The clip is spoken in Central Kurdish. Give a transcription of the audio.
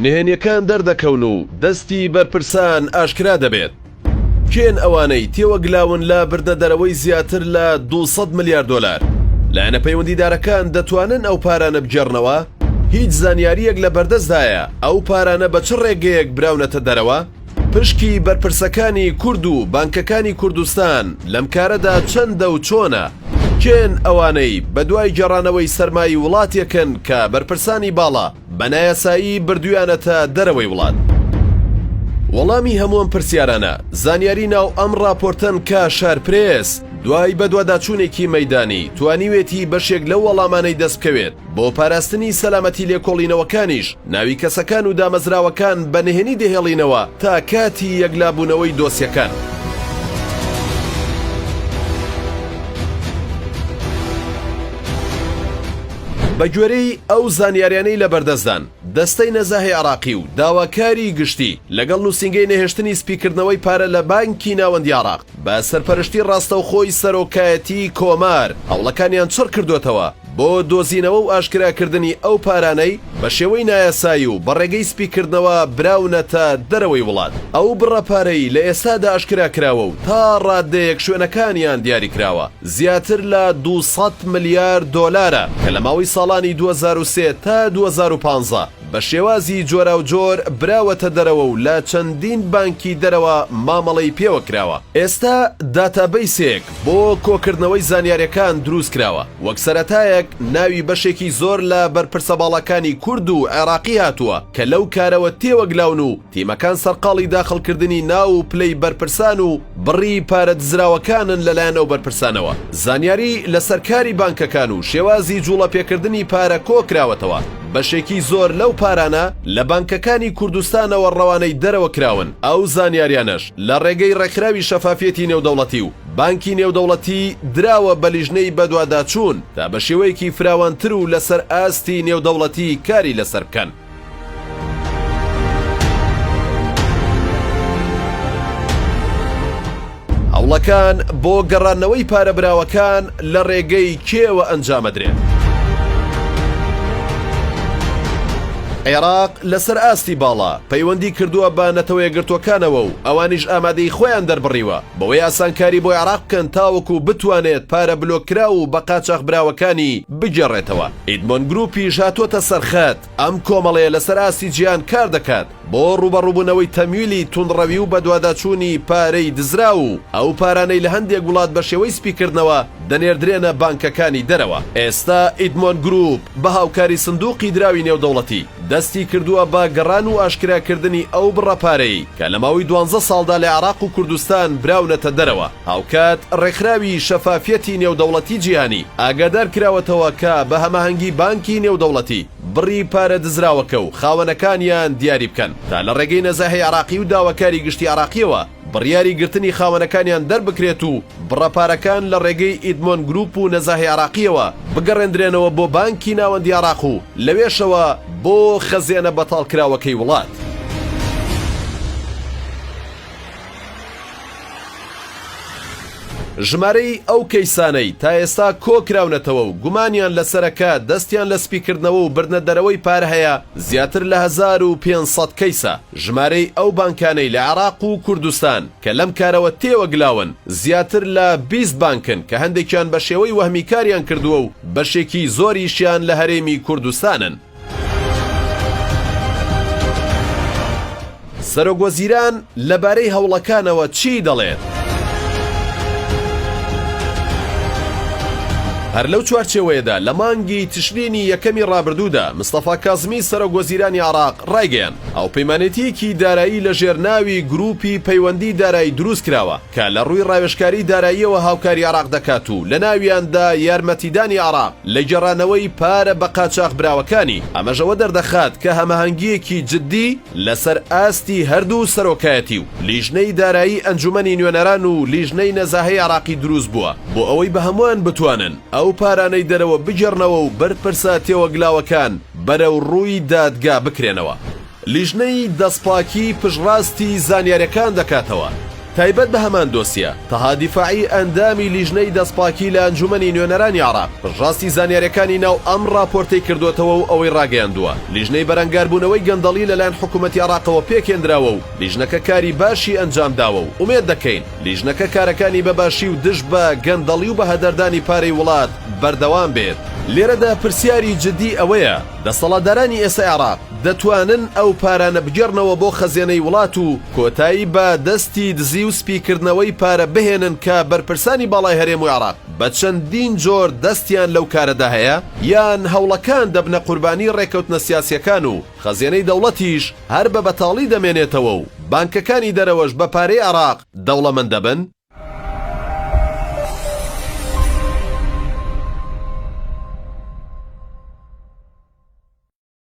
نهێنیەکان دەردەکەون و دەستی بەرپرسان ئاشکرا دەبێت. کێن ئەوانەی تێوەگلاون لە بردنە دەرەوەی زیاتر لە 200 ملیار دۆلار؟ لایەنە پەیوەندیدارەکان دەتوانن ئەو پارانە بگێڕنەوە؟ هیچ زانیارییەک لە بەردەستدایە ئەو پارانە بە چ ڕێگەیەک براونەتە دەرەوە؟ پشکی بەرپرسەکانی کورد و بانکەکانی کوردستان لەم کارەدا چەندە و چۆنە؟ کێن ئەوانەی بەدوای گێڕانەوەی سەرمایەی وڵاتێکن کە بەرپرسانی باڵا بە نایاسایی بردوویانەتە دەرەوەی وڵات؟ وەڵامی هەموو ئەم پرسیارانە زانیاری ناو ئەم ڕاپۆرتەن کە شارپرێس دوای بەدواداچوونێکی مەیدانی توانیوێتی بەشێک لەو وەڵامانەی دەستبکەوێت. بۆ پاراستنی سەلامەتی لێکۆڵینەوەکانیش ناوی کەسەکان و دامەزراوەکان بە نهێنی دەهێڵینەوە تا کاتی یەکلابوونەوەی دۆسیەکان. بەگوێرەی ئەو زانیاریانەی لەبەردەستدان، دەستەی نەزاهەی عێراقی و داواکاری گشتی لەگەڵ نووسینگەی نەهێشتنی سپیکردنەوەی پارە لە بانکی ناوەندی عێراق بە سەرپەرشتی ڕاستەوخۆی سەرۆکایەتیی کۆمار هەوڵەکانیان چڕکردۆتەوە بۆ دۆزینەوە و ئاشکراکردنی ئەو پارانەی بە شێوەی نایاسایی و بە ڕێگەی سپیکردنەوە براونەتە دەرەوەی وڵات. ئەو بڕە پارەی لە ئێستادا ئاشکرا کراوە و تا ڕاددەیەک شوێنەکانیان دیاریکراوە، زیاتر لە 200 ملیار دۆلارە کە لە ماوەی ساڵانی 2003 تا 2015 بە شێوازی جۆراوجۆر براوەتە دەرەوە و لە چەندین بانکی دەرەوە مامەڵەی پێوە کراوە. ئێستا داتابەیسێک بۆ کۆکردنەوەی زانیاریەکان دروست کراوە، وەک سەرەتایەک ناوی بەشێکی زۆر لە بەرپرسە باڵاکانی کورد و عێراقی هاتووە کە لەو کارەوە تێوەگلاون و تیمەکان سەرقاڵی داخڵکردنی ناو و پلەی بەرپرسان و بڕی پارە دزراوەکانن لەلایەن ئەو بەرپرسانەوە. زانیاری لەسەر کاری بانکەکان و شێوازی جوڵەپێکردنی پارە کۆکراوەتەوە، بەشێکی زۆر لەو پارانە لە بانکەکانی کوردستانەوە ڕەوانەی دەرەوە کراون، ئەو زانیاریانەش لە ڕێگەی ڕێکخراوی شەفافیەتی نێودەوڵەتی و بانکی نێودەوڵەتی دراوە بە لیژنەی بەدواداچوون تا بە شێوەیەکی فراوانتر و لەسەر ئاستی نێودەوڵەتی کاری لەسەر بکەن. هەوڵەکان بۆ گەڕاندنەوەی پارە براوەکان لە ڕێگەی کێوە ئەنجامەدرێن؟ عێراق لەسەر ئاستی باڵا پەیوەندی کردووە بە نەتەوەیەکگرتووەکانەوە و ئەوانیش ئامادەیی خۆیان دەربڕیوە بەوەی ئاسانکاری بۆ عێراق بکەن تاوەکو بتوانێت پارە بلۆککراو و بەقاچاخبراوەکانی بگێڕێتەوە. ئیدمۆن گروپیش هاتووەتە سەر خەت، ئەم کۆمەڵەیە لەسەر ئاستی جیهان کار دەکات بۆ ڕووبەڕووبوونەوەی تەمویلی توندڕەوی و بەدواداچوونی پارەی دزراو و ئەو پارانەی لە هەندێک وڵات بە شێوەی سپیکردنەوە دەنێردرێنە بانکەکانی دەرەوە. ئێستا ئیدمۆن گروپ بە هاوکاری سندوقی دراوی نێودەوڵەتی دەستی کردووە بە گەڕان و ئاشکراکردنی ئەو بڕە پارەی کە لە ماوەی دوانزە ساڵدا لە عێراق و کوردستان براونەتە دەرەوە. هاوکات ڕێکخراوی شەفافیەتی نێودەوڵەتی جیهانی ئاگادار کراوەتەوە کە بە هەماهەنگی بانکی نێودەوڵەتی بڕی پارە دزراوەکە و خاوەنەکانیان دیاری بکەن تا لە ڕێگەی نەزاهەی عێراقی و داواکاری گشتی عێراقیەوە بڕیاری گرتنی خاوەنەکانیان دەربکرێت و بڕە پارەکان لە ڕێگەی ئیدمۆن گروپ و نەزاهەی عێراقیەوە بگەڕێندرێنەوە بۆ بانکی ناوەندی عێراق و لەوێشەوە بۆ خەزێنە بەتاڵکراوەکەی وڵات. ژمارەی ئەو کەیسانەی تا ئێستا کۆکراونەتەوە و گومانیان لەسەرە کە دەستیان لە سپیکردنەوە و بردنە دەرەوەی پارە هەیە زیاتر لە 1500 کەیسە، ژمارەی ئەو بانکانەی لە عێراق و کوردستان کە لەم کارەوە تێوەگلاون زیاتر لە 20 بانکن کە هەندێکیان بە شێوەی وەهمی کاریان کردووە و بەشێکی زۆریشیان لە هەرێمی کوردستانن. سەرۆکوەزیران لەبارەی هەوڵەکانەوە چی دەڵێت؟ هەر لەو چوارچێوەیەدا لە مانگی تشرینی یەکەمی ڕابردوودا مستەفا کازمی سەرۆکوەزیرانی عێراق ڕایگەیاند، هاوپەیمانێتییەکی دارایی لەژێر ناوی گرووپی پەیوەندی دارایی دروستکراوە کە لە ڕووی ڕاوێژکاری داراییەوە هاوکاری عێراق دەکات و لەناویاندا یارمەتیدانی عێراق لە گێڕانەوەی پارە بە قاچاخ براوەکانی، ئەمەش ئەوە دەردەخات کە هەماهەنگییەکی جددی لەسەر ئاستی هەردوو سەرۆکایەتی و لیژنەی دارایی ئەنجومەنی نوێنەران و لیژنەی نەزاهەی عێراقی دروست بووە بۆ ئەوەی بە هەمووان بتوانن ئەو پارانەی دەرەوە بگێڕنەوە و بەرپرسە تێوەگلاوەکان بەرەو ڕووی دادگا بکرێنەوە. لیژنەی دەستپاکی پشتڕاستی زانیاریەکان دەکاتەوە. تایبەت بە هەمان دۆسیە، تەها دیفاعی ئەندامی لیژنەی دەستپاکی لە ئەنجومەنی نوێنەرانی عێراق پشتڕاستی زانیاریەکانی ناو ئەم ڕاپۆرتەی کردۆتەوە و ئەوەی ڕاگەیاندووە، لیژنەی بەرەنگاربوونەوەی گەندەڵی لەلایەن حکومەتی عێراقەوە پێکهێندراوە و لیژنەکە کاری باشی ئەنجامداوە و ئومێد دەکەین لیژنەکە کارەکانی بە باشی و دژ بە گەندەڵی و بەهەدەردانی پارەی وڵات بەردەوام بێت. لێرەدا پرسیاری جدی ئەوەیە، دەسەڵاتدارانی ئێستای عێراق دەتوانن ئەو پارانە بگێڕنەوە بۆ خەزێنەی وڵات و کۆتایی بە دەستی دزی و سپیکردنەوەی پارە بهێنن کە بەرپرسانی باڵای هەرێم و عێراق بە چەندین جۆر دەستیان لەو کارەدا هەیە؟ یان هەوڵەکان دەبنە قوربانی ڕێکەوتنە سیاسیەکان و خەزێنەی دەوڵەتیش هەر بە بەتاڵی دەمێنێتەوە و بانکەکانی دەرەوەش بە پارەی عێراق دەوڵەمەند دەبن؟